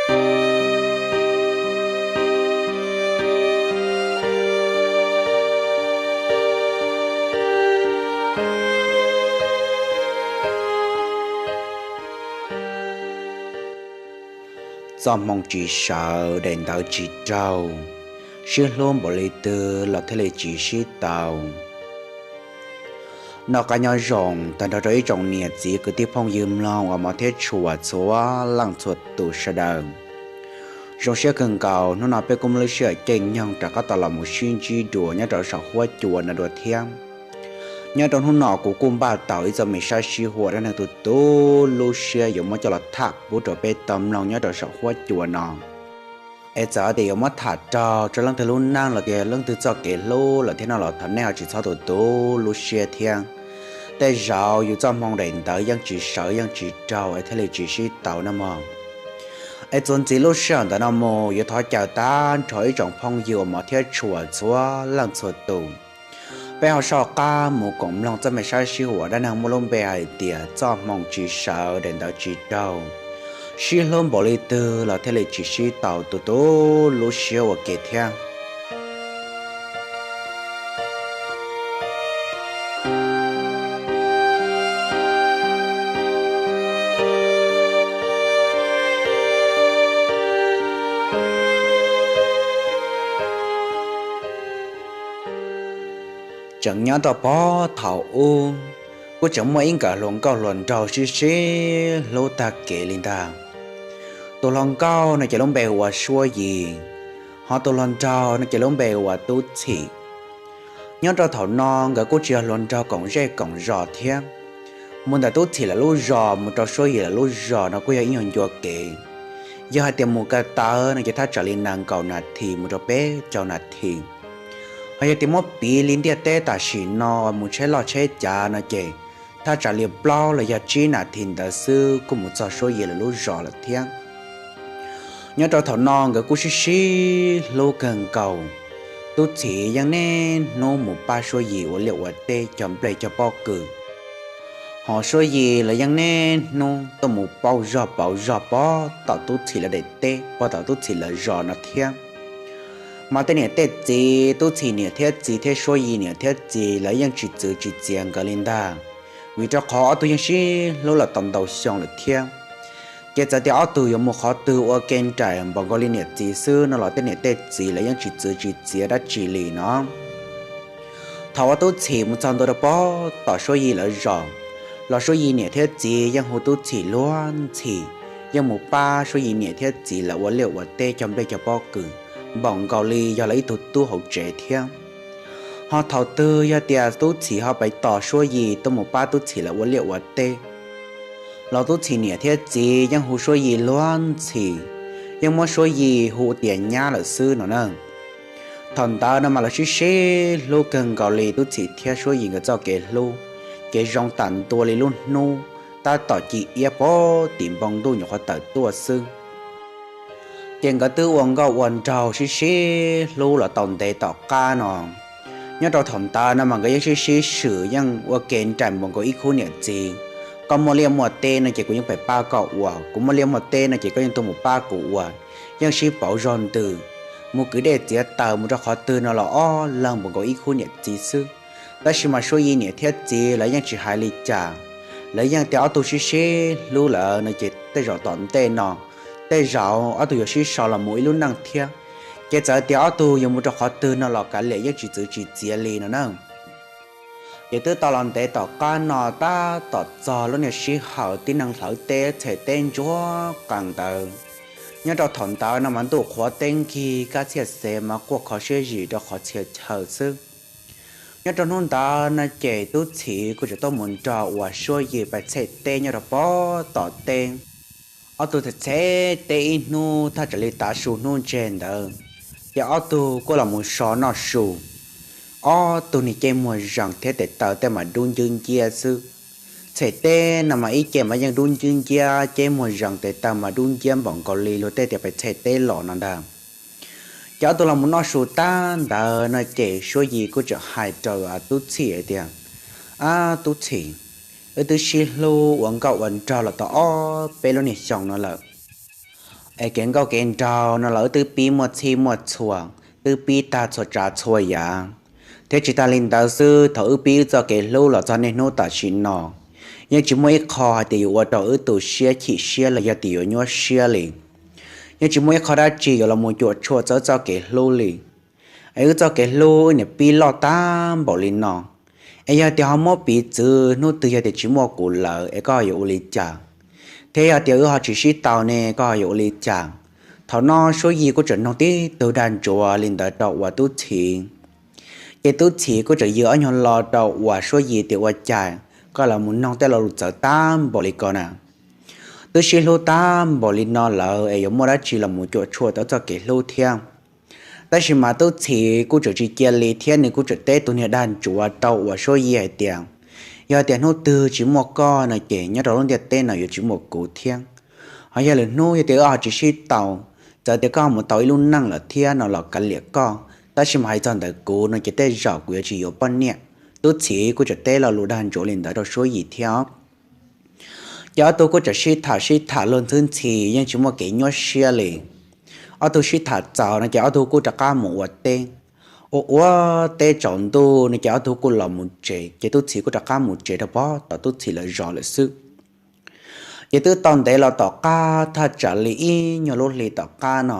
Txoj hmoo tsis sawv, daim ntawv tsis raug, sib hlub npaum li twg los thiaj li tsis sib tau. Noj qab nyob zoo tag nrho rau ib tsoom niam txiv kwv tij phooj ywg mloog uas hmov thiab tshua txhua leej txhua tus sawv daws. Zoo siab kawg nkaus hnub no peb kuj muaj lub sij hawm caij nyoog rov qab tau los mus sib ntsib dua nyob rau saum huab cua no dua thiab. Nyob rau hnub no kuv kuj npaj tau ib txoj me sab sib huam dab neeg tu tu lub siab yuav muab coj los tham pub rau peb tau mloog nyob rau saum huab cua no. Es txawm tias yuav muab tham raug rau leej twg lub neej los tias leej twg txoj kev hlub lawm thiab no los thov nej ho tsis txhob tu tu lub siab thiab. Tej zaum yus txoj hmoo daim ntawv yeej tsis sawv yeej tsis raug es thiaj li tsis sib tau na mog. Es txuas ntxiv lub sij hawm ntawm no mus yuav thov caw tag nrho ib tsoom phooj ywg uas hmov thiab tshua txhua leej txhua tus, peb ho soj qab mus koom mloog txoj me sab sib huam dab neeg muaj lub npe hais tias txoj hmoo tsis sawv, daim ntawv tsis raug, sib hlub npaum li twg los thiaj li tsis sib tau tu tu lub siab ua ke thiab. Tseem nyob rau puag thaum ub, kuj tseem muaj ib nkawm hluas nkauj hluas nraug sib sib hlub tag kev li ntag. Tus hluas nkauj no ces lub npe hu ua Suab Yis, ho tus hluas nraug no ces lub npe hu ua Tub Txhim. Nyob rau thaum no nkawd kuj tsis yog hluas nraug koom zej koom zos thiab. Mus ntawm Tub Txhim lawv lub zos mus rau Suab Yis lawv lub zos no kuj yog ib nyuag ncua kev. Yog hais tias mus ko taw no ces thaj tsam li nees nkaum nas this mus rau peb caug nas this. Ho yog tias muab piv li ntiaj teb tam sim no mus tsheb loj tsheb cav no ces thaj tsam li plaub los yog tsib nas this ntawd xwb kuj mus txog Suab Yis lawv lub zos lawm thiab. Nyob rau thaum no nkawd kuj sib sib hlub kawg nkaus. Tub Txhim yeej niaj hnub mus pab Suab Yis ua liaj ua teb cog nplej cog pob kws, ho Suab Yis los yeej niaj hnub tuaj mus pauv zog pauv zog pov tom Tub Txhim lawv daim teb pov tom Tub Txhim lawv zos no thiab. Mas tej niam tej txiv, Tub Txhim niam thiab txiv thiab Suab Yis niam thiab txiv lawv yeej tsis txwv tsis txiav nkawd li ntag, vim rau qhov ob tug yeej sib hlub los tau ntau xyoo lawm thiab. Ces txawm tias ob tug yuav mus qhov twg ua ke nraim npaum nkaus li niam txiv xwb no los tej niam tej txiv lawv yeej tsis txwv tsis txiav dab tsi li no. Thaum uas Tub Txhim mus txog ntua rau pov tom Suab Yis lawv zos, los Suab Yis niam thiab txiv yeej hu Tub Txhim luag ntxhi, yeej mus pab Suab Yis niam thiab txiv lawv ua liaj ua teb cog nplej cog pob kws npaum nkaus li yog lawv ib tug tub hauv tsev thiab. Ho thaum twg yog tias Tub Txhim ho pais tos Suab Yis tuaj mus pab Tub Txhim lawv ua liaj ua teb, los Tub Txhim niam thiab txiv yeej hu Suab Yis luag ntxhi, yeej muab Suab Yis hu tias nyab lawm xwb no na. Thaum ntawd no mas lawv sib sib hlub kawg nkaus li, Tub Txhim thiab Suab Yis nkawd txoj kev hlub ces zoo tam ntua li lub hnub tab tom ci iab pov tim npoo ntuj nyuam qhuav tawm tuaj xwb. Ces nkawd twb ua nkauj ua nraug sib sib hlub los tau ntev tom qab no. Nyob rau thaum ntawd no mas nkawd yeej sib sib swm yeej ua ke nraim npaum nkaus ib khub niam txiv. Koj muaj liaj muaj teb no ces kuv yeej pab koj ua, kuv muaj liaj muaj teb no ces koj yeej tuaj mus pab kuv ua, yeej sib pauv zog ntws, mus kwv dej txiav taws mus rau qhov twg no los ob leeg npaum nkaus ib khub niam txiv xwb. Tab sis mas Suab Yis niam thiab txiv lawv yeej tsis hais li cas, lawv yeej tias ob tug sib sib hlub lawm no ces tej zaum tom ntej no, tej zaum ob tug yuav sib sau los mus ib lub neej thiab. Ces txawm tias ob tug yuav mus rau qhov twg no los kav liam yeej tsis txwv tsis txiav li no na. Ces twb tau los ntev tom qab no tab tom txog lub niag sij hawm tib neeg hlawv teb txhem teb ntsuag qees ntawd. Nyob rau thaum ntawd no mas ntuj qhuav teb nkig kab txhiaj xev mas quaj kho siab zim rau qhov txhia chaw xwb. Nyob rau hnub ntawd no ces Tub Txhim kuj tseem tuaj mus nrog uas Suab Yis pais txhem teb nyob rau pov tom teb. Ob tug txhem teb ib hnub thaj tsam li tav su hnub ntseg ntawd, ces ob tug kuj los mus so noj su. Ob tug niag ceg muag zees thiab tes taw tej mas dub ncwb nciab xwb. Txhem teb no mas ib ce mas yeej dub ncwb nciab, ceg muag zees tes taw mas dub nciab npaum nkaus li luag tej tias pais txhem teb los no ntag. Ces ob tug los mus noj su tag ntawd no ces Suab Yis kuj tseem hais rau Tub Txhim hais tias, Ab Tub Txhim, wb twb sib hlub ua nkauj ua nraug los tau ob peb lub niag xyoo no lawm. Es kev nkauj kev nraug no los wb twb pib muaj txhij muaj txhua, twb pib tag txhua tsav txhua yam. Thiab tsis tas li ntawd xwb, thaum wb pib wb txoj kev hlub los txog niaj hnub tam sim no, yeej tsis muaj ib qho hais tias yuav ua rau wb tu siab chim siab los yog tias yuav nyuaj siab li. Yeej tsis muaj ib qho dab tsi yuav los mus cuam tshuam txog wb txoj kev hlub li. Es wb txoj kev hlub wb niam pib loj tag npaum li no, es yog tias ho muab piv txwv hnub twg yog tias tsis muaj kuv lawm es koj ho yuav ua li cas? Thiab yog tias wb ho tsis sib tau ne koj ho yuav ua li cas? Thaum no Suab Yig kuj tseem noog tib tug dag ntsuav li ntawd rau uas Tub Txhiv. Ces Tub Txhiv kuj tseem yws ob nyuag lo rau uas Suab Yig tias ua cas koj los mus noog tej lo lus txawv tag npaum li ko na. Twb sib hlub tag npaum li no lawm es yuav muaj dab tsi los mus cuam tshuam tau txoj kev hlub thiab. Tab sis mas Tub Txhiv kuj tseem tsis cia li thiab nws kuj tseem teb tus niag dag ntsuav rau uas Suab Yig hais tias, yog tias hnub twg tsis muaj koj no ces nyob rau lub ntiaj teb no yuav tsis muaj kuv thiab. Ho yog lwm hnub yog tias wb ho tsis sib tau, txawm tias koj mus tau ib lub neej lawm thiab no los kav liam koj, tab sis mas hais txog ntawm kuv no ces tej zaum kuv yuav tsis yuav poj niam. Tub Txhiv kuj tseem teb lo lus dag ntsuav li ntawd rau Suab Yig thiab. Ces ob tug kuj tseem sib tham sib tham luag ntxhwb ntxhi yeej tsis muaj kev nyuaj siab li. Ob tug sib tham txaus no ces ob tug kuj rov qab mus ua teb. Ua ua teb tsaus ntuj no ces ob tug kuj los mus tsev, ces Tub Txhiv kuj rov qab mus tsev rau pog tom Tub Txhiv lawv zos lawm xwb. Ces twb tau ntev los tom qab thaj tsam li ib nyuag lub hli tom qab no,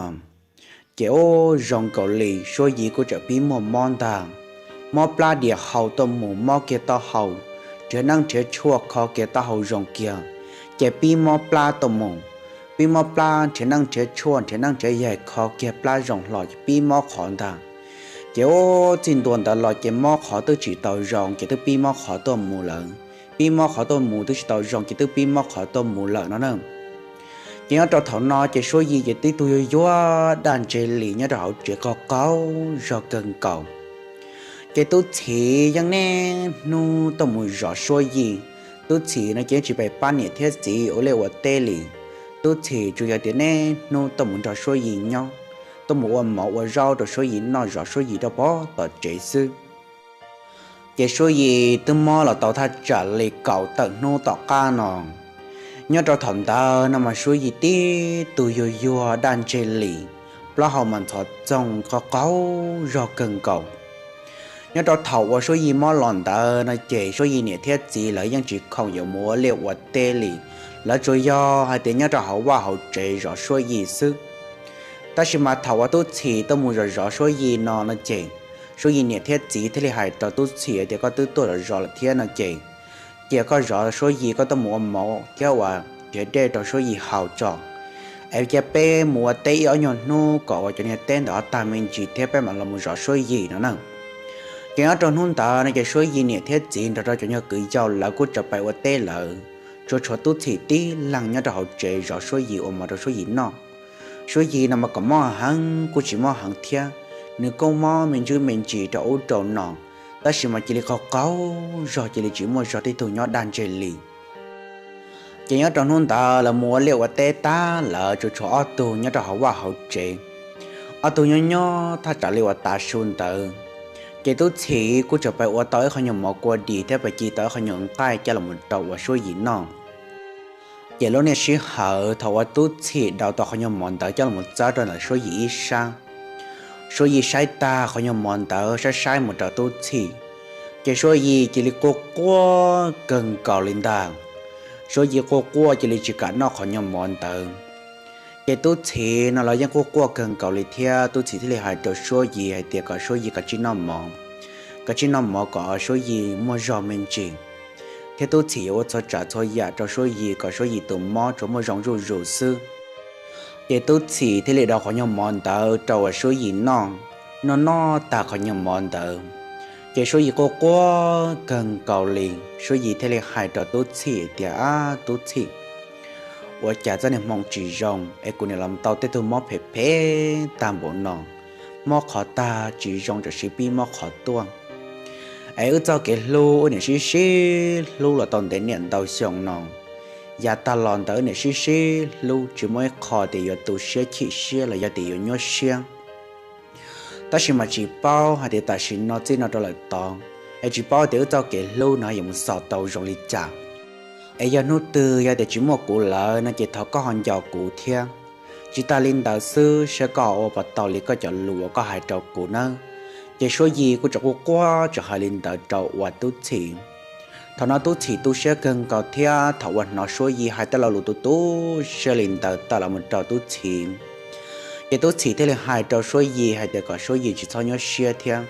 ces ub zoo nkaus li Suab Yig kuj tseem pib muaj mob ntag. Mob plab dias hau tuaj mus, mob kiag taub hau, nrhiav neeb nrhiav tshuaj kho kiag taub hau zoo kiag, ces pib mob plab tuaj mus. Pib mob plab, nrhiav neeb nrhiav tshuaj, nrhiav neeb nrhiav yaig kho kiag plab zoo hlo ces pib mob qhov ntag. Ces ub txij ntua ntawd los ces mob qhov twb tsis tau zoo ces twb pib mob qhov tuaj mus lawm. Pib mob qhov tuaj mus twb tsis tau zoo ces twb pib mob qhov tuaj mus lawm no na. Ces nyob rau thaum no ces Suab Yig ces tib tug yuag yuag daj ntseg li nyob rau hauv tsev qaug qaug zog kawg nkaus. Ces Tub Txhiv yeej niaj hnub tuaj mus zov Suab Yig. Tub Txhiv no ces yeej tsis pab niam thiab txiv ua liaj ua teb li. Tub Txhiv tsuas yog tias niaj hnub tuaj mus nrog Suab Yig nyob, tuaj mus ua mov ua zaub rau Suab Yig noj, zov Suab Yig rau pog tom tsev xwb. Ces Suab Yig twb mob los tau thaj tsam li kaum tawm hnub tom qab no. Nyob rau thaum ntawd no mas Suab Yig tib tug yuag yuag daj ntseg li, plaub hau mas ntxhov txoog qaug qaug zog kawg nkaus. Nyob rau thaum uas Suab Yig mob los ntawd no ces Suab Yig niam thiab txiv lawv yeej tsis khoom yuav mus ua liaj ua teb li, lawv tsuas yog hais tias nyob rau hauv vaj hauv tsev zov Suab Yig xwb. Tab sis mas thaum uas Tub Txhiv tuaj mus zov zov Suab Yig no no ces Suab Yig niam thiab txiv thiaj li hais rau Tub Txhiv tias, koj twb tuaj zov zov lawm thiab no ces cia koj zov Suab Yig, koj tuaj mus ua mov thiab ua nrhiav dej rau Suab Yig haus tso, es cia peb mus ua teb ib ob nyuag hnub kom uas cov niag teb ntawd tag me ntsis thiab peb mam los mus zov Suab Yig no na. Ces nyob rau hnub ntawd no ces Suab Yig niam thiab txiv nrog rau cov nyuag kwv yau lawv kuj tsav pais ua teb lawm, tsuas tshuav Tub Txhiv tib leeg nyob rau hauv tsev zov Suab Yig ua mov rau Suab Yig noj. Suab Yig no mas kom mob heev kuj tsis mob heev thiab, nws kuj mob me ntsis me ntsis rau ub rau no, tab sis mas cia li qaug qaug zog, cia li tsis muaj zog tib tug nyob daj ntseg li. Ces nyob rau hnub ntawd lawv mus ua liaj ua teb tag lawm tsuas tshuav ob tug nyob rau hauv vaj hauv tsev. Ob tug nyob nyob thaj tsam li uas tav su ntawd, ces Tub Txhiv kuj tsav pais ua tau ib qho nyuag mov kua dis thiab pais ci tau ib qho nyuag nqaij coj los mus rau uas Suab Yig noj. Ces lub niaj sij hawm thaum uas Tub Txhiv daus tau qhov nyuag mov ntawd coj los txawb rau ntawm Suab Yig ib sab, Suab Yig saib tag qhov nyuag mov ntawd saib saib mus rau Tub Txhiv, ces Suab Yig cia li quaj quaj kawg nkaus li ntag. Suab Yig quaj quaj cia li tsis kam noj qhov nyuag mov ntawd. Ces Tub Txhiv no los yeej quaj quaj kawg nkaus li thiab, Tub Txhiv thiaj li hais rau Suab Yig hais tias kom Suab Yig kav tsij noj mov, kav tsij noj mov kom Suab Yig muaj zog me ntsis, thiab Tub Txhiv yuav ua txhua tsav txhua yam rau Suab Yig kom Suab Yig tus mob tsuas muaj zoo zuj zus xwb. Ces Tub Txhiv thiaj li daus qhov nyuag mov ntawd rau uas Suab Yig noj. Noj noj tag qhov nyuag mov ntawd, ces Suab Yig quaj quaj kawg nkaus li. Suab Yig thiaj li hais rau Tub Txhiv tias, ab Tub Txhiv, ua cas txoj niag hmoo tsis zoo es kuv niam los tau tej tug mob phem phem tag npaum no, mob qhov tag tsis zoo tsam sis pib mob qhov tuaj. Es wb txoj kev hlub wb niam sib sib hlub los tau ntev niam ntau xyoo no, yav tag los ntawd wb niam sib sib hlub tsis muaj ib qho tias yuav tu siab chim siab los yog tias yuav nyuaj siab. Tab sis mas tsis paub hais tias tam sim no txij no rau lawm tod, es tsis paub tias wb txoj kev hlub no yuav mus xaus tau zoo li cas. Es yog hnub twg yog tias tsis muaj kuv lawm no ces thov koj ho nco kuv thiab. Tsis tas li ntawd xwb, saib koj ua puas tau li koj cov lus uas koj hais rau kuv nawb. Ces Suab Yig kuj tseem quaj quaj tseem hais li ntawd rau uas Tub Txhim. Thaum no Tub Txhim tu siab kawg nkaus thiab thaum uas hnov Suab Yig hais tej lo lus tu tu siab li ntawd tawm los mus rau Tub Txhim, ces Tub Txhim thiaj li hais rau Suab Yig hais tias kom Suab Yig tsis txhob nyuaj siab thiab,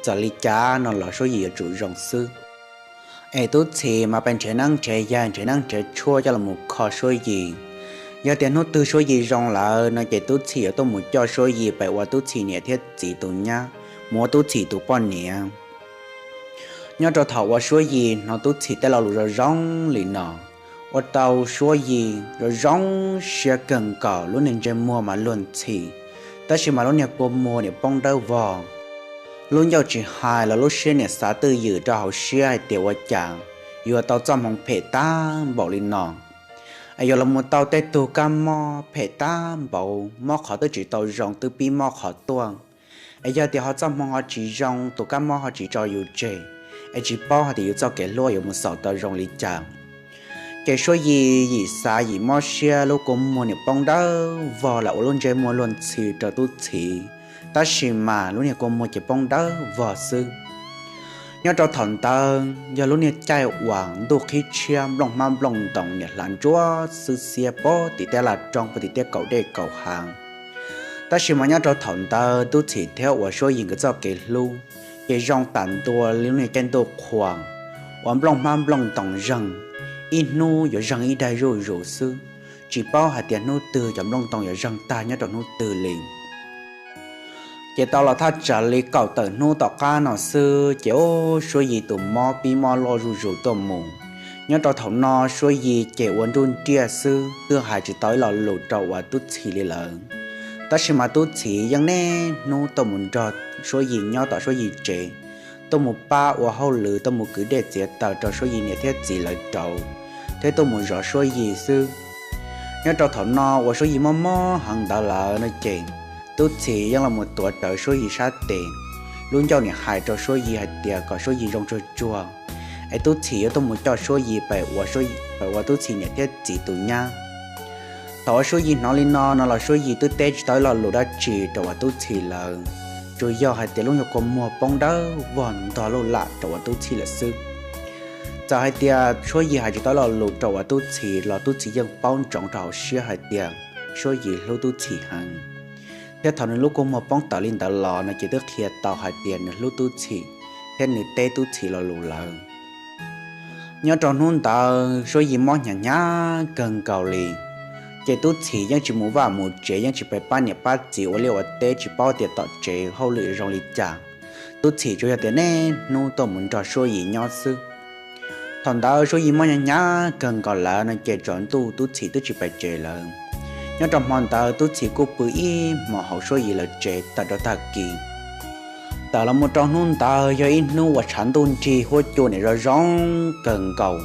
txawm li cas no los Suab Yig yuav tsum zoo xwb. Es Tub Txhim mas pes nrhiav neeb nrhiav yaig nrhiav neeb nrhiav tshuaj coj los mus kho Suab Yig. Yog tias hnub twg Suab Yig zoo lawm no ces Tub Txhim yuav tuaj mus coj Suab Yig pem ua Tub Txhim niam thiab txiv tus nyab, mus ua Tub Txhim tus poj niam. Nyob rau thaum uas Suab Yig hnov Tub Txhim tej lo lus zoo zoo li no, ua rau Suab Yig zoo zoo siab kawg nkaus, lub niag ntsej muag mas luag ntxhi, tab sis mas lub niag kua muag niam poob dawb vog. Lub ncauj tsis hais los lub siab niam xav twj ywm rau hauv siab hais tias ua cas yuav tau txoj hmoov phem tag npaum li no, es yuav los mus tau tej tug kab mob phem tag npaum, mob qhov twb tsis tau zoo twb pib mob qhov tuaj. Es yog tias ho txoj hmoov ho tsis zoo, tus kab mob ho tsis tso yus tseg, es tsis paub hais tias yus txoj kev hlub yuav mus xaus tau zoo li cas. Ces Suab Yig yim xav yim mob siab, lub kua muag niam poob dawb vog lam ua lub ntsej muag luag ntxhi rau Tub Txhim, tab sis mas lub niag kua muag ces poob dawb vog xwb. Nyob rau thaum ntawd yog lub niag caij uas ntuj qhib tshiab, nplooj hmab nplooj ntoos niam hlav ntsuab xwb xiab pem tim tej laj roob, pem tim tej kaum dej kaum hav. Tab sis mas nyob rau thaum ntawd Tub Txhim thiab uas Suab Yig nkawd txoj kev hlub ces zoo tam ntua li lub niag caij ntuj qhua uas nplooj hmab nplooj ntoos zeeg, ib hnub yuav zeeg ib daig zuj zus xwb, tsis paub hais tias hnub twg cov nplooj ntoos yuav zeeg tag nyob rau hnub twg li. Ces tau los thaj tsam li kaum tawm hnub tom qab no xwb ces ub, Suab Yig tus mob pib mob loj zuj zus tuaj mus. Nyob rau thaum no Suab Yig ces ua nruj nriaj xwb, twb hais tsis tau ib lo lus rau uas Tub Txhim li lawm. Tab sis mas Tub Txhim yeej niaj hnub tuaj mus nrog Suab Yig nyob tom Suab Yig tsev, tuaj mus pab ua hauj lwm, tuaj mus kwv dej txiav taws rau Suab Yig niam thiab txiv lawv rauv, thiab tuaj mus zov Suab Yig xwb. Nyob rau thaum no uas Suab Yig mob mob heev ntawd lawm no ces Tub Txhim yeej los mus tuav rawv Suab Yig sab tes, lub ncauj nim hais rau Suab Yig hais tias kom Suab Yig zoo tsuag tsuag, es Tub Txhim yuav tuaj mus coj Suab Yig pem ua Tub Txhim niam thiab txiv tus nyab. Thaum uas Suab Yig hnov li no no los Suab Yig twb teb tsis tau ib lo lus dab tsi rau uas Tub Txhim lawm, tsuas yog hais tias lub nyuag kua muag poob dawb vog ntog luj lam rau uas Tub Txhim lawm xwb. Txawm hais tias Suab Yig hais tsis tau ib lo lus rau uas Tub Txhim los Tub Txhim yeej paub ntsoov rau hauv siab hais tias Suab Yig hlub Tub Txhim heev, thiab thaum nws lub kua muag poob tawm li ntawd los no ces twb qhia tau hais tias nws hlub Tub Txhim thiab nws teb Tub Txhim lo lus lawm. Nyob rau hnub ntawd Suab Yig mob hnyav hnyav kawg nkaus li, ces Tub Txhim yeej tsis mus vaj mus tsev, yeej tsis pab niam pab txiv ua liaj ua teb, tsis paub tias tom tsev hauj lwm zoo li cas. Tub Txhim tsuas yog tias niaj hnub tuaj mus nrog Suab Yig nyob xwb. Thaum ntawd Suab Yig mob hnyav hnyav kawg nkaus lawm no ces tsaus ntuj Tub Txhim twb tsis pais tsev lawm. Nyob rau hmo ntawd Tub Txhim kuj pw ib hmos hauv Suab Yig lawv tsev tawm rau tag kis. Tawm los mus rau hnub ntawd yog ib hnub uas tshav ntuj nrig huab cua niam zoo zoo kawg nkaus,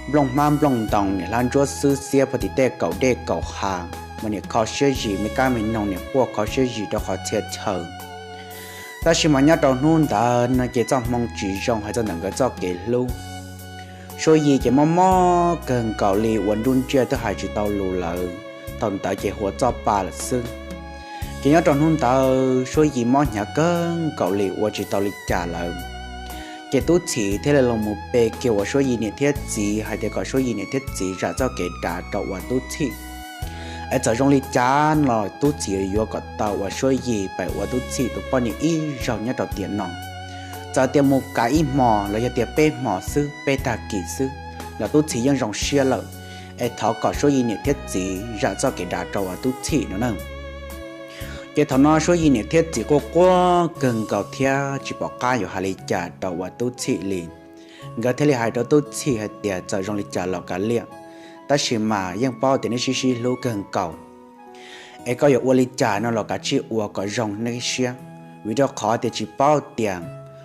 nplooj hmab nplooj ntoos niam hlab ntsuab xwb xiab pem tim tej kaum dej kaum hav, mas niam kho siab zis, me kab me noog niam quaj kho siab zis rau qhov txhia chaw. Tab sis mas nyob rau hnub ntawd no ces txoj hmoo tsis zoo hais txog ntawm nkawd txoj kev hlub. Suab Yig ces mob mob kawg nkaus li, ua nruj nriaj twb hais tsis tau lus lawm, thaum ntawd ces huas txoj pa lawm xwb. Ces nyob rau hnub ntawd Suab Yig mob hnyav kawg nkaus li ua tsis tau li cas lawm. Ces Tub Txhim thiaj li los mus pe kiag uas Suab Yig niam thiab txiv hais tias kom Suab Yig niam thiab txiv zam txoj kev dav rau uas Tub Txhim, es txawm zoo li cas los Tub Txhim yuav yuav kom tau uas Suab Yig pais ua Tub Txhim tus poj niam ib zaug nyob rau tiam no. Txawm tias mus kav ib hmos los yog tias peb hmos xwb, peb tag kis xwb, los Tub Txhim yeej zoo siab lawm, es thov kom Suab Yig niam thiab txiv zam txoj kev dav rau uas Tub Txhim no na. Ces thaum no Suab Yig niam thiab txiv quaj quaj kawg nkaus thiab tsis pom qab yuav hais li cas rau uas Tub Txhim li. Nkawd thiaj li hais rau Tub Txhim hais tias txawm zoo li cas los kav liam, tab sis mas yeej paub tias neb sib sib hlub kawg nkaus, es koj yuav ua li cas no los kav tsij ua kom zoo neb siab, vim rau qhov tias tsis paub tias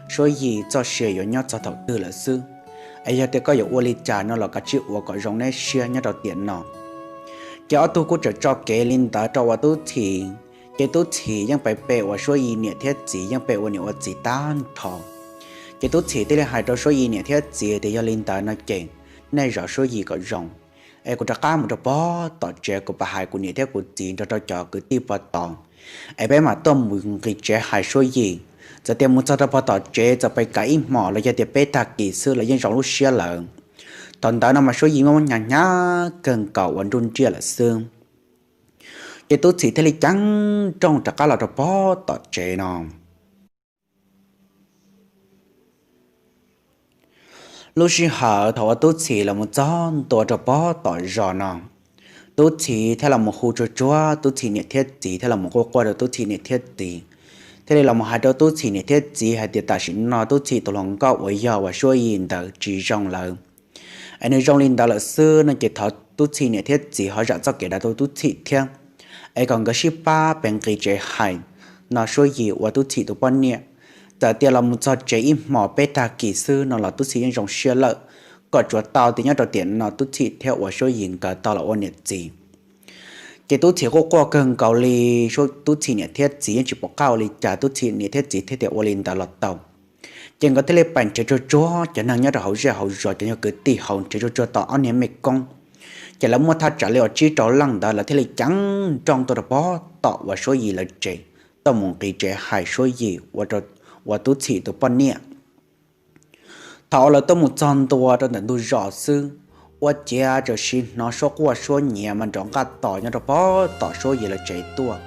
Suab Yig txoj sia yuav nyob txog thaum twg lawm xwb. Es yog tias koj yuav ua li cas no los kav tsij ua kom zoo neb siab nyob rau tiam no. Ces ob tug kuj txawm tso kev li ntawd rau uas Tub Txhim, ces Tub Txhim yeej pais pe uas Suab Yig niam thiab txiv, yeej pe ua niam ua txiv tag nrho. Ces Tub Txhim thiaj li hais rau Suab Yig niam thiab txiv tias yog li ntawd no ces nej zov Suab Yig kom zoo, es kuv rov qab mus rau pog tom tsev, kuv pab hais kuv niam thiab kuv txiv nrog rau cov kwv tij pog tom, es peb mam tuaj mus nqis tsev hais Suab Yis. Txawm tias mus txog rau pog tom tsev txawm pes kav ib hmos los yog tias peb tag kis xwb los yeej zoo lub siab lawm. Thaum ntawd no mas Suab Yis muaj hnyav hnyav kawg nkaus ua nruj nriaj lawm xwb. Ces Tub Txhim thiaj li ceev nrooj rov qab los rau pog tom tsev no. Lub sij hawm thaum uas Tub Txhim los mus txog ntua rau pog tom zos no, Tub Txhim thiaj los mus hu tsuag tsuag Tub Txhim niam thiab txiv, thiaj los mus quaj quaj rau Tub Txhim niam thiab txiv, thiaj li los mus hais rau Tub Txhim niam thiab txiv hais tias tam sim no Tub Txhim tus hluas nkauj uas yog uas Suab Yis ntawd tsis zoo lawm. Es nws zoo li ntawd lawm xwb no ces thov Tub Txhim niam thiab txiv ho zam txoj kev dav rau Tub Txhim thiab, es kom nkawd sib pab pes nqis tsev hais no Suab Yis ua Tub Txhim tus poj niam. Txawm tias los mus txog tsev ib hmos peb tag kis xwb no los Tub Txhim yeej zoo siab lawm, kom tsuav tau tias nyob rau tiam no Tub Txhim thiab uas Suab Yis nkawd tau los ua niam txiv. Ces Tub Txhim quaj quaj kawg nkaus li, Tub Txhim niam thiab txiv yeej tsis pom qab ua li cas, Tub Txhim niam thiab txiv thiaj tias ua li ntawd los tau. Ces nkawd thiaj li pais nrhiav tsuag tsuag cov neeg nyob rau hauv zej hauv zos, cov yog kwv tij hauv, nrhiav tsuag tsuag tau ob niag me koob. Ces lawv muaj thaj tsam li uas tsib rau leej ntawd, lawv thiaj li ceev nrooj tuaj rau pog tom uas Suab Yis lawv tsev, tuaj mus nqis tsev hais Suab Yis ua Tub Txhim tus poj niam. Thaum uas lawv tuaj mus txog ntua rau ntawm ntug zos xwb, ua ciav tam sim hnov suab quaj suab nyiav mas nrov nqaj tos nyob rau pog tom Suab Yis lawv tsev tuaj.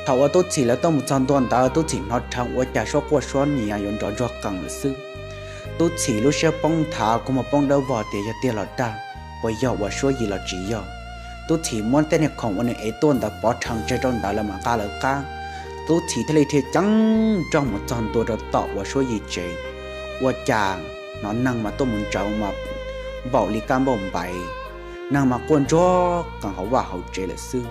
Thaum uas Tub Txhim lawv tuaj mus txog ntua ntawd, Tub Txhim hnov rheev ua cas suab quaj suab nyiav yuav nrov ntsuag qees lawm xwb. Tub Txhim lub siab poob nthav, kua muag poob dawb vog tias yog tiag los dag, puas yog uas Suab Yis los tsis yog. Tub Txhim muab tej niag khoom uas nws ev tuaj ntawd pov rhees tseg rau ntawd lawm mam nqa lawv qab. Tub Txhim thiaj li dhia ceev nrooj mus txog ntua rau tom uas Suab Yis tsev. Ua cas hnov neeg mas tuaj mus ntsaws mas npaum li kab npauj npaiv, neeg mas quaj ntsuag qees hauv vaj hauv tsev lawm xwb.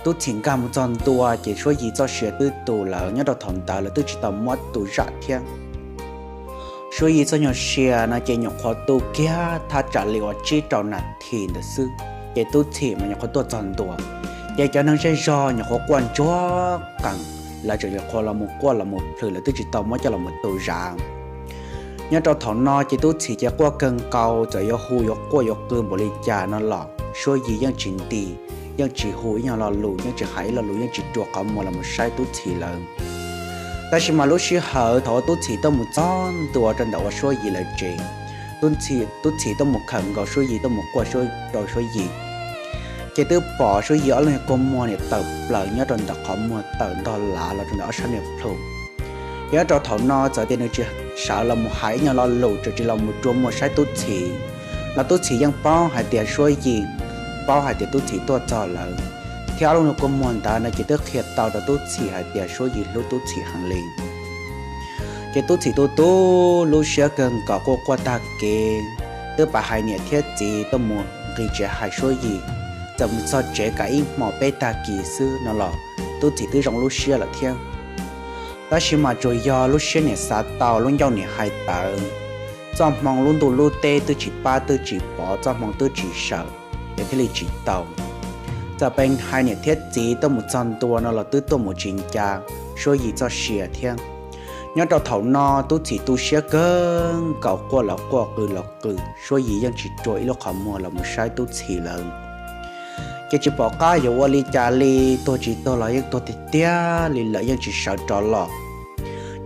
Tub Txhim nkag mus txog ntua ces Suab Yis txoj sia twb tu lawm, nyob rau thaum ntawd lawv twb tsis tau muab tu zam thiab. Suab Yis txoj nyuag sia no ces nyuam qhuav tu kiag thaj tsam li uas tsib rau nas this ntawd xwb, ces Tub Txhim mas nyuam qhuav tuaj txog ntua. Ces cov neeg zej zog nyuam qhuav quaj ntsuag qees, lawv tseem nyuam qhuav los mus quaj los mus plhws, lawv twb tsis tau muab coj los mus tu zam. Nyob rau thaum no ces Tub Txhim ces quaj kawg nkaus, txawm yuav hu yuav quaj yuav qw npaum li cas no los Suab Yis yeej tsis nti, yeej tsis hu ib nyuag lo lus, yeej tsis hais ib lo lus, yeej tsis rua qhov muag los mus saib Tub Txhim lawm. Tab sis mas lub sij hawm thaum uas Tub Txhim tuaj mus txog ntua rau ntawm uas Suab Yis lawv tsev, Tub Txhim tuaj mus khawm nkaus Suab Yis, tuaj mus quaj rau Suab Yis, ces twb pom Suab Yis ob lub niag kua muag niam tawm plaws nyob rau ntawm qhov muag tawm ntog lav los rau ntawm ob sab niag plhu. Ces nyob rau thaum no txawm tias nws tsis sawv los mus hais ib nyuag lo lus, tseem tsis los mus rua muag saib Tub Txhim, los Tub Txhim yeej paub hais tias Suab Yis, paub hais tias Tub Txhim tuaj txog lawm, thiab ob lub niag kua muag ntawd no ces twb qhia tau rau Tub Txhim hais tias Suab Yis hlub Tub Txhim heev li. Ces Tub Txhim tu tu lub siab kawg nkaus, quaj quaj tag kev, twb pab hais niam thiab txiv tuaj mus nqis tsev hais Suab Yis. Txawm mus txog tsev kav ib hmos peb tag kis xwb no los Tub Txhim twb zoo lub siab lawm thiab. Tab sis mas tsuas yog lub siab niam xav tau, lub ncauj niam hais tawv, txoj hmoo lub ntuj lub teb twb tsis pab twb tsis pov, txoj hmoo twb tsis sawm, ces thiaj li tsis tau. Txawm pes hais niam thiab txiv tuaj mus txog ntua no los twb tuaj mus tsis nca Suab Yis txoj sia thiab. Nyob rau thaum no Tub Txhim tu siab kawg nkaus, quaj los quaj qw los qw, Suab Yis yeej tsis rua ib lub qhov muag los mus saib Tub Txhim lawm. Ces tsis pom qab yuav ua li cas li, tuag tsis tuag los yeej tuag tiag tiag li lawm, yeej tsis sawv rov los.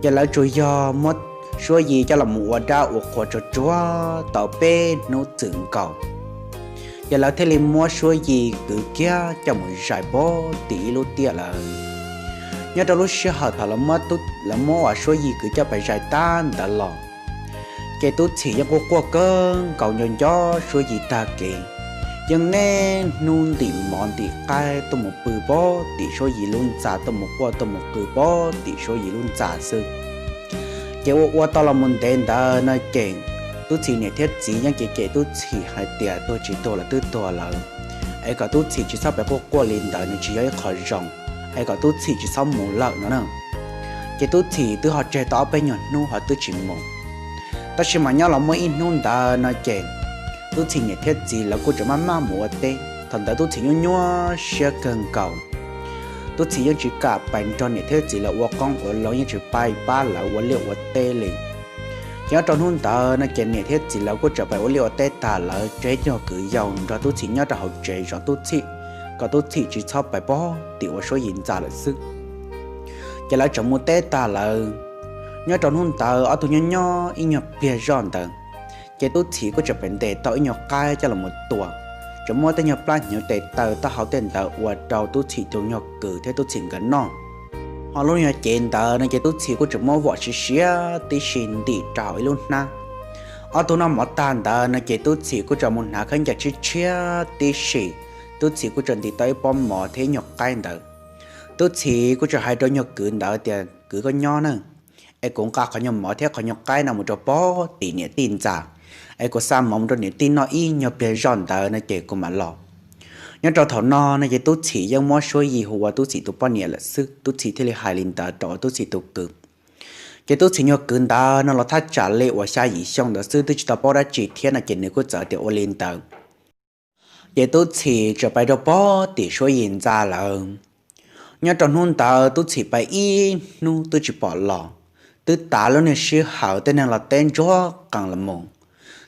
Ces lawv tsuas yog muab Suab Yis coj los mus ua dab ua qhua tsuag tsuag tau peb hnub txwm nkaus. Ces lawv thiaj li muab Suab Yis kwv kiag coj mus zais pog tim ib lub tiaj lawm. Nyob rau lub sij hawm thaum lawv muab uas Suab Yis kwv coj pais zais tag ntawd los, ces Tub Txhim yeej quaj quaj kawg nkaus nco nco Suab Yis tag kev, yeej niaj hnub ntim mov ntim qaib tuaj mus pw pog tim Suab Yis lub ntxa, tuaj mus quaj tuaj mus qw pog tim Suab Yis lub ntxa xwb. Ces ua ua tau los mus ntev ntawd no ces Tub Txhim niam thiab txiv yeej cem cem Tub Txhim hais tias tuag tsis tuag los twb tuag lawm, es kom Tub Txhim tsis txhob pes quaj quaj li ntawd, nws tsis yog ib qho zoo, es kom Tub Txhim tsis txhob mus lawm no na. Ces Tub Txhim twb ho tseg tau ob peb nyuag hnub ho twb tsis mus. Tab sis mas nyob los muaj ib hnub ntawd no ces Tub Txhim niam thiab txiv lawv kuj tseem maj maj mus ua teb. Thaum ntawd Tub Txhim nyuaj nyuaj siab kawg nkaus. Tub Txhim yeej tsis kam pais nrog niam thiab txiv lawv ua qoob ua loo, yeej tsis pais pab lawv ua liaj ua teb li. Ces nyob rau hnub ntawd no ces niam thiab txiv lawv kuj txawm pais ua liaj ua teb tag lawm, tseg cov kwv yau nrog Tub Txhim nyob rau hauv tsev zov Tub Txhim, kom Tub Txhim tsis txhob pais pom tim ua Suab Yis ntxa lawm xwb. Ces lawv txawm mus teb tag lawm. Nyob rau hnub ntawd ob tug nyob nyob ib nyuag pliag zoj ntawd, ces Tub Txhim kuj txawm pais ntes tau ib nyuag qaib coj los mus tua, txawm muab tej nyuag plab hnyuv tes taw taub hau tej ntawd ua rau Tub Txhim tus nyuag kwv thiab Tub Txhim nkawd noj. Ho lub nyuag cev ntawd no ces Tub Txhim kuj txawm muab vom siav siav tib si ntim rau hauv ib lub hnab. Ob tug noj mov tag ntawd no ces Tub Txhim kuj txawm mus hnav khaub ncaws tshiab tshiab tib si. Tub Txhim kuj txawm ntim tau ib pob mov thiab ib nyuag qaib ntawd. Tub Txhim kuj txawm hais rau nyuag kwv ntawd tias, Kwv, koj nyob na, es kuv nqa qhov nyuag mov thiab qhov nyuag qaib no mus rau pog tim niam tij ntxa, es kuv xa mov mus rau niam tij noj ib nyuag pliag zoj ntawd no ces kuv mam los. Nyob rau thaum no no ces Tub Txhim yeej muab Suab Yis hu ua Tub Txhim tus poj niam lawm xwb. Tub Txhim thiaj li hais li ntawd rau Tub Txhim tus kwv. Ces Tub Txhim nyuag kwv ntawd no los thaj tsam li uas xya yim xyoo ntawd xwb, twb tsis tau paub dab tsi thiab no ces nws kuj txawm tias ua li ntawd. Ces Tub Txhim txawm pais rau pog tim Suab Yis ntxa lawm. Nyob rau hnub ntawd Tub Txhim pais ib hnub twb tsis pom los, twb tav lub niag sij hawm tej neeg los teb ntsuag qees los mus.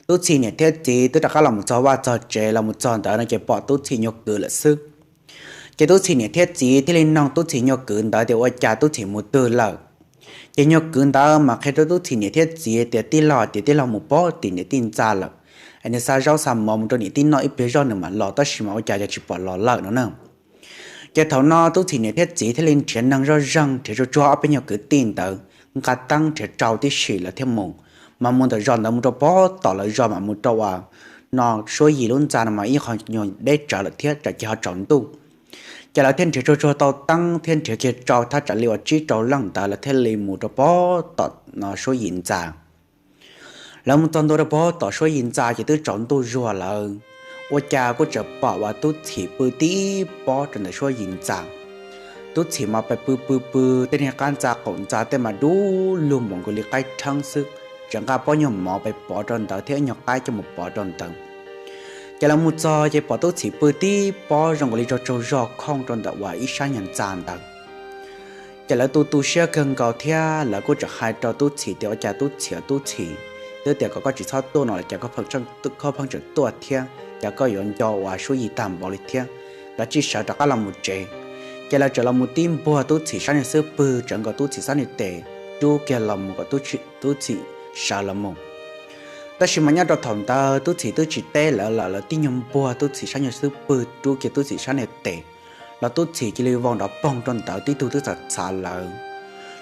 Tub Txhim niam thiab txiv twb rov qab los mus txog vaj txog tsev, los mus txog ntawd no ces pom Tub Txhim nyuag kwv lawm xwb. Ces Tub Txhim niam thiab txiv thiaj li noog Tub Txhim nyuag kwv ntawd tias ua cas Tub Txhim mus twg lawm. Ces nyuag kwv ntawd mas qhia rau Tub Txhim niam thiab txiv tias tij laug tias tij laug mus pog tim niam tij ntxa lawm, es nws xa zaub xa mov mus rau niam tij noj ib pliag zoj nws mam los, tab sis mas ua cas yog tsis pom los lawm no na. Ces thaum no Tub Txhim niam thiab txiv thiaj li nrhiav neeg zoj zeeg, nrhiav tsuag tsuag ob peb nyuag kwv tij ntawd nqa teeb nrhiav rau tib si lawv thiaj mus. Mas mus ntawm zos ntawd mus rau pog tom lawv zos, mas mus rau uas no Suab Yis lub ntxa no mas ib qho nyuag deb tsawv lawm thiab, tsam ces ho tsaus ntuj. Ces lawv thiaj nrhiav tsuag tsuag tau teeb thiab nrhiav kiag rau thaj tsam li uas tsib rau leej ntawd, lawv thiaj li mus rau pog tom no Suab Yis ntxa. Lawv mus txog ntua rau pog tom Suab Yis ntxa ces twb tsaus ntuj zuag lawm. Ua cas kuj txawm pom uas Tub Txhim pw tib pob rau ntawm Suab Yis ntxa. Tub Txhim mas pais pw pw pw, tej niag qab ntxa qaum ntxa tej mas dub lug npaum nkaus li qaib rheeb xwb, tseem nqa pob nyuag mov pais pov rau ntawd thiab ib nyuag qaib coj mus pov rau ntawd. Ces lawv mus txog ces pom Tub Txhim pw tib pob zoo nkaus li tsaug tsaug zog khooj rau ntawm uas ib sab nyuag ntxa ntawd. Ces lawv tu tu siab kawg nkaus thiab lawv kuj txawm hais rau Tub Txhim tias ua cas Tub Txhim, Tub Txhim, twb tias kom koj tsis txhob tuaj no los cas koj pheej tseem tuaj thiab, cas koj yuav nco uas Suab Yis tag npaum li thiab. Lawv cia li sawv rov qab los mus tsev. Ces lawv txawm los mus tib npuag Tub Txhim sab niag xub pwg, tsawv nkaus Tub Txhim sab niag tes, rub kiag los mus kom Tub Txhim sawv los mus. Tab sis mas nyob rau thaum ntawd Tub Txhim twb tsis teb lawv lawm, lawv tib nyuag npuag Tub Txhim sab niag xub pwg rub kiag Tub Txhim sab niag tes, los Tub Txhim cia li vau nrov poog rau ntawd, tib tug twb txhav txhav lawm.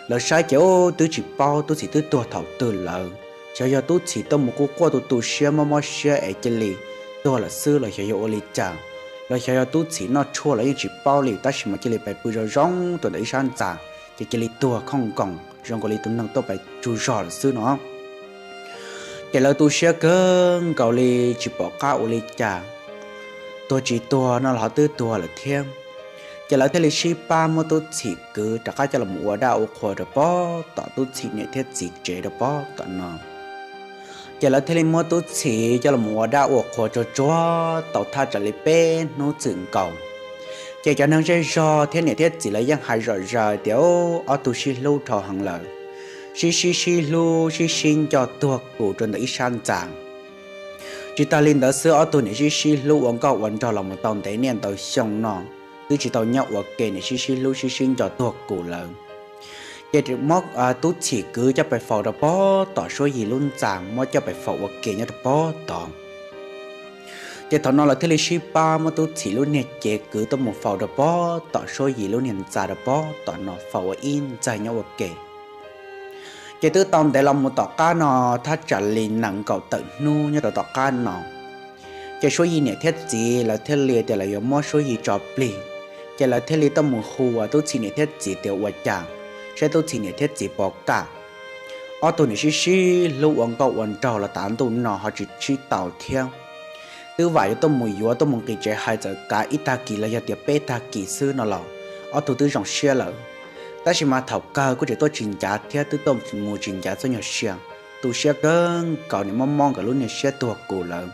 Lawv saib ces ub twb tsis paub Tub Txhim twb tuag thaum twg lawm. Xyov yog Tub Txhim tuaj mus quaj quaj tu tu siab mob mob siab es cia li tuag lawm xwb los xyov yog ua li cas, los xyov yog Tub Txhim noj tshuaj los yeej tsis paub li, tab sis mas cia li pais pw zoo zoo rau ntawm ib sab ntxa, ces cia li tuag khooj nkoos zoo nkaus li tus neeg tuaj pais tsaug zog lawm xwb no. Ces lawv tu siab kawg nkaus li tsis pom qab ua li cas, tuag tsis tuag no los ho twb tuag lawm thiab. Ces lawv thiaj li sib pab muab Tub Txhim kwv rov qab coj los ua dab ua qhua rau pog tom Tub Txhim niam thiab txiv tsev rau pog tom no. Ces lawv thiaj li muab Tub Txhim coj los ua dab ua qhua tsuag tsuag tau thaj tsam li peb hnub txwm nkaus. Ces cov neeg zej zog thiab niam thiab txiv lawv yeej hais zom zaws tias ob tug sib hlub dhau heev lawm, sib sib sib hlub sib sib nco tuag kus rau ntawm ib sab ntxa. Tsis tag li ntawd xwb, ob tug niam sib sib hlub ua nkauj ua nraug los mus tau ntev niaj ntau xyoo no, twb tsis tau nyob ua ke, niam sib sib hlub sib sib nco tuag kus lawm. Ces muab Tub Txhim kwv coj pais faus rau pog tom Suab Yis lub ntxa, muab coj pais faus ua ke nyob rau pog tod. Ces thaum no lawv thiaj li sib pab muab Tub Txhim lub niag cev kwv tuaj mus faus rau pog tom Suab Yis lub niag ntxa rau pog tom no, faus ua ib ntxaig nyob ua ke. Ces twb tau ntev los mus tom qab no, thaj tsam li nees nkaum tawm hnub nyob rau tom qab no, ces Suab Yis niam thiab txiv lawv thiaj li tias lawv yuav muab Suab Yis tso plig. Ces lawv thiaj li tuaj mus hu ua Tub Txhim niam thiab txiv tias ua cas, saib Tub Txhim niam thiab txiv puas kam. Ob tug niam sib sib hlub ua nkauj ua nraug los tav ntuj no ho tsis sib tau thiab. Twb vam yuav tuaj mus yuav tuaj mus nqis tsev hais txawm kav ib tag kis los yog tias peb tag kis xwb no los ob tug twb zoo siab lawm. Tab sis mas thaum kawg kuj tseem tuaj tsis ncav thiab, twb tuaj mus tsis ncav txoj nyuag sia, tu siab kawg nkaus, nim mob mob nkawd lub niag siab tuag kus lawm.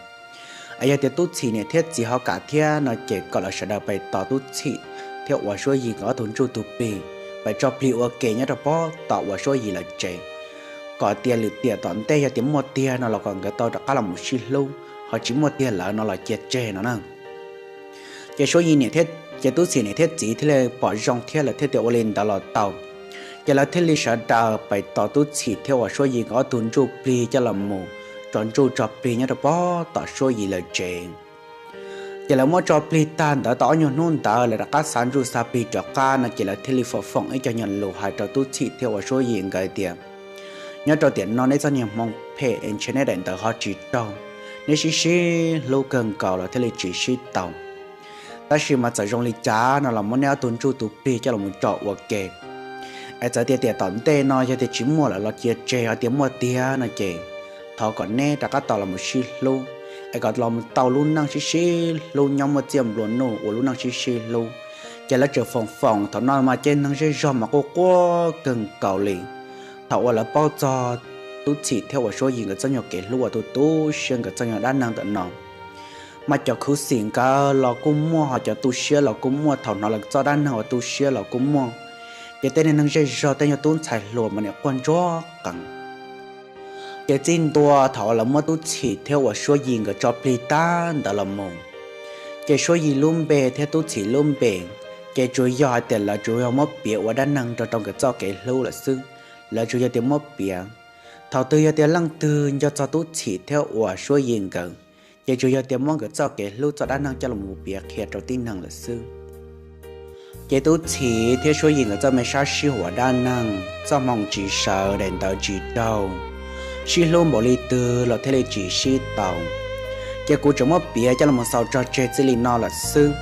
Es yog tias Tub Txhim niam thiab txiv ho kam thiab no ces kom lawv sawv daws pais tos Tub Txhim thiab uas Suab Yis nkawd ob tug ntsuj tug plig, pais tso plig ua ke nyob rau pog tom uas Suab Yis lawv tsev, kom tias lwm tiam tom ntej yog tias muaj tiag no los kom nkawd tau rov qab los mus sib hlub, ho tsis muaj tiag lawm no los cia tseg no na. Ces Suab Yig niam thiab, ces Tub Txhim niam thiab txiv thiaj li pom zoo thiab lawv thiaj tias ua li ntawd los tau. Ces lawv thiaj li sawv daws pais tos Tub Txhim thiab uas Suab Yig nkawd ob tug ntsuj plig coj los mus tso ntsuj tso plig nyob rau pem tom Suab Yig lawv tsev. Ces lawv muab tso plig tag ntawd tau ob nyuag hnub ntawd lawv rov qab xa ntsuj xa plig rov qab no ces lawv thiaj li foom foom ib co nyuag lus hais rau Tub Txhim thiab uas Suab Yig nkawd tias, nyob rau tiam no neb txoj niag hmoo phem es ntshe neb daim ntawv ho tsis raug, neb sib sib hlub kawg nkaus los thiaj li tsis sib tau. Tab sis mas txawm zoo li cas no los muab neb ob tug ntsuj tus plig coj los mus tso ua ke. Es txawm tias tiam tom ntej no yog tias tsis muaj lawm los cia tseg, ho tias muaj tiag no ces thov kom neb rov qab tau los mus sib hlub, es kom los tau lub neej sib sib hlub nyob muaj txiaj nplua nuj ua lub neej sib sib hlub. Ces lawv tseem foom foom thaum no mas ces neeg zej zog mas quaj quaj kawg nkaus li. Thaum uas lawv paub txog Tub Txhim thiab uas Suab Yig nkawd txoj nyuag kev hlub uas tu tu siab, nkawd txoj nyuag dab neeg ntawm no, mas cov khuv xim nkawd los kuj muaj, ho cov tu siab los kuj muaj. Thaum hnov lawv txoj dab neeg uas tu siab los kuj muaj. Ces tej neeg zej zog tej nyuag tub ntxhais hluas mas nim quaj ntsuag qees. Ces txij ntua thaum uas lawv muab Tub Txhim thiab uas Suab Yig nkawd tso plig tag ntawd los mus, ces Suab Yig lub npe thiab Tub Txhim lub npe, ces tsuas yog hais tias lawv tsuas yog muab piav ua dab neeg nrog rau nkawd txoj kev hlub lawm xwb. Lawv tsuas yog tias muab piav. Thaum twg yog tias leej twg nco txog Tub Txhim thiab uas Suab Yig nkawd, ces tsuas yog tias muab nkawd txoj kev hlub txoj dab neeg coj los piav qhia rau tib neeg lawm xwb. Ces Tub Txhim thiab Suab Yig nkawd txoj me sab sib huam dab neeg, txoj hmoo tsis sawv, daim ntawv tsis raug, sib hlub npaum li twg los thiaj li tsis sib tau. Ces kuv tseem muab piav coj los xaus tso tseg txij li no lawm xwb.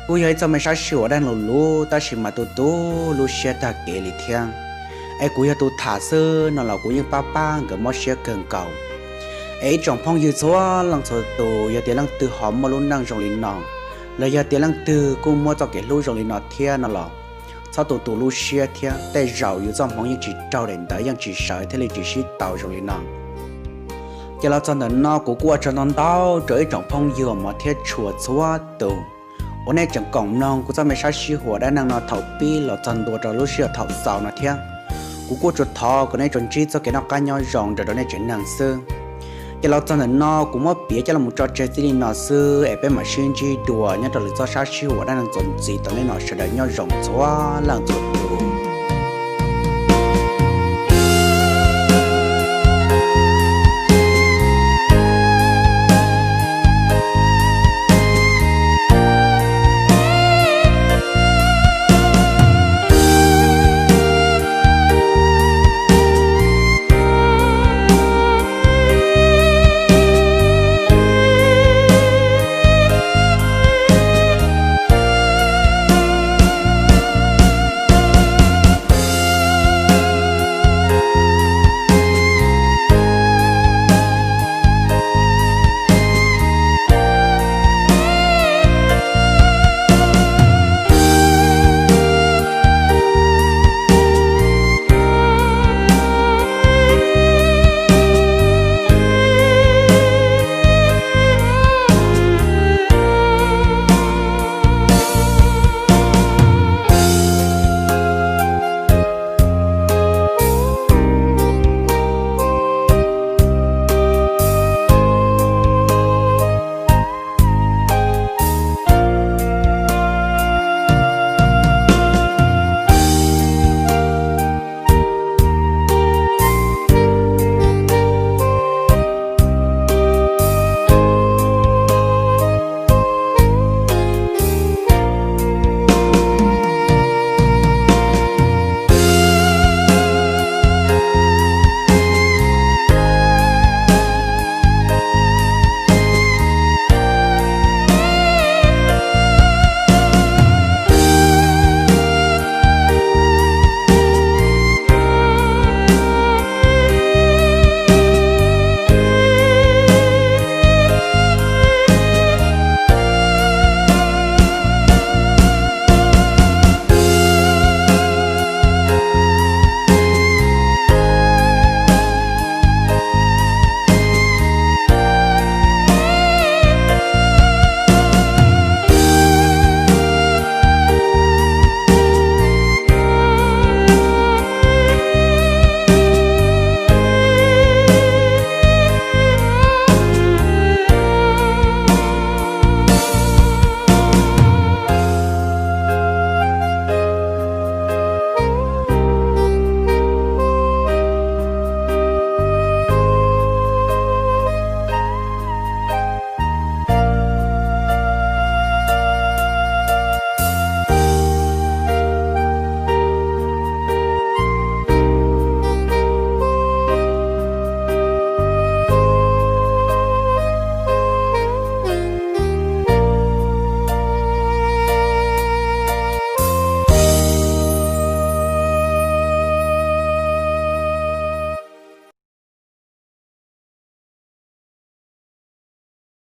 Kuj yog ib txoj me sab sib huam dab neeg luv luv, tab sis mas tu tu lub siab tag kev li thiab. Es kuv yog tus tham xwb no los kuv yeej pab pab nkawd mob siab kawg nkaus. Es ib tsoom phooj ywg txhua leej txhua tus, yog tias leej twg ho muaj lub neej zoo li no, los yog tias leej twg kuj muaj txoj kev hlub zoo li no thiab no los, txhob tu tu lub siab thiab. Tej zaum yus txoj hmoov yeej tsis raug, daim ntawv yeej tsis sawv thiaj li tsis sib tau zoo li no. Ces los txog ntawm no kuv kuj ua tsaug ntau ntau rau ib tsoom phooj ywg uas hmov thiab tshua txhua tus uas nej tseem koom mloog kuv txoj me sab sib huam dab neeg no thaum pib los txog ntua rau lub sij hawm thaum xaus no thiab. Kuv kuj tsuas thov kom nej tsuas ntsib txoj kev noj qab nyob zoo nrog rau nej tsev neeg xwb. Ces los txog ntawm no kuv muab piav coj los tso tseg txij li no xwb, es peb mam sib ntsib dua nyob rau lwm txoj sab sib huam dab neeg txuas ntxiv. Tau nej no sawv daws nyob zoo txhua leej txhua tus.